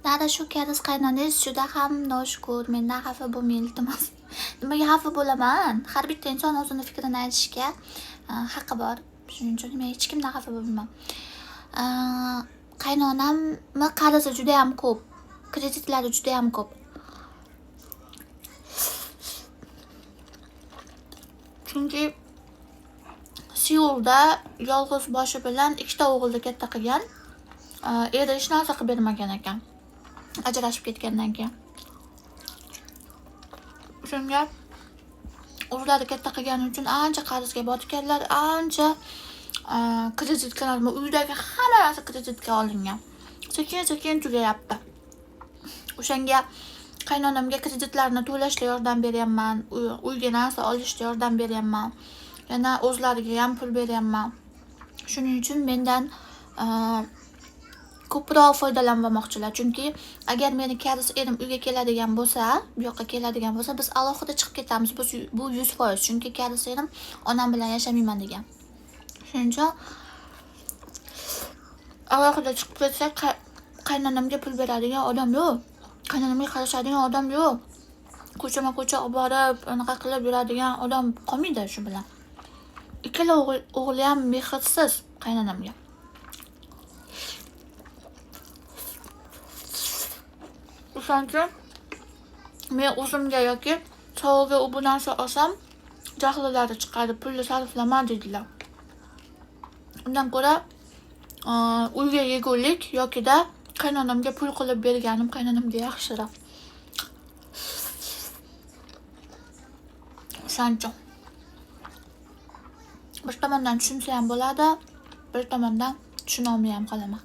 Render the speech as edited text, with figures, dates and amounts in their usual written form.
Nari shu karis qaynonangiz juda ham noshukur, mendan xafa bo'lmang, iltimos. Nimaga xafa bo'laman? Har bitta inson o'zini fikrini aytishga haqqi bor. Shuning uchun men hech kimdan xafa bo'lmayman. Qaynonamni qarzi juda ham ko'p. Kreditlari juda ham ko'p. Chunki Seulda yolg'iz boshi bilan ikkita o'g'ilni katta qilgan. Eri hech narsa qilib bermagan ekan. Ajrashib ketgandan keyin. Shunga o'zlari katta qilgani uchun ancha qarzga botganlar, ancha kreditga, uydagi hamma narsa kreditga olingan. Sekin-sekin tugayapti. O'shanga qaynonamga kreditlarni to'lashda yordam beryapman, uyga narsa olishda yordam beryapman. Yana o'zlariga ham pul beryapman. Shuning uchun mendan ko'proq foydalanmoqchilar. Chunki agar meni karis erim uyga keladigan bo'lsa, bu yoqqa keladigan bo'lsa, biz alohida chiqib ketamiz. Bu 100%. Chunki karis erim onam bilan yashamayman degan. Shuning uchun alohida chiqib ketsak, qaynonamga pul beradigan odam yo'q. Qaynonamga qarashadigan odam yo'q. Ko'chama-ko'cha olib borib, anaqa qilib yuradigan odam qolmaydi shu bilan. Ikkala o'g'li ham mehrsiz qaynonamga. O'shaning uchun men o'zimga yoki sovg'aga u bu narsa olsam, jahlilari chiqadi, pulni sarflama deydilar. Undan ko'ra, uyga yegulik yokida qaynonamga pul qilib berganim qaynonamga yaxshiroq. O'shaning uchun bir tomondan tushunsa ham bo'ladi, bir tomondan tushuna olmay ham qolaman.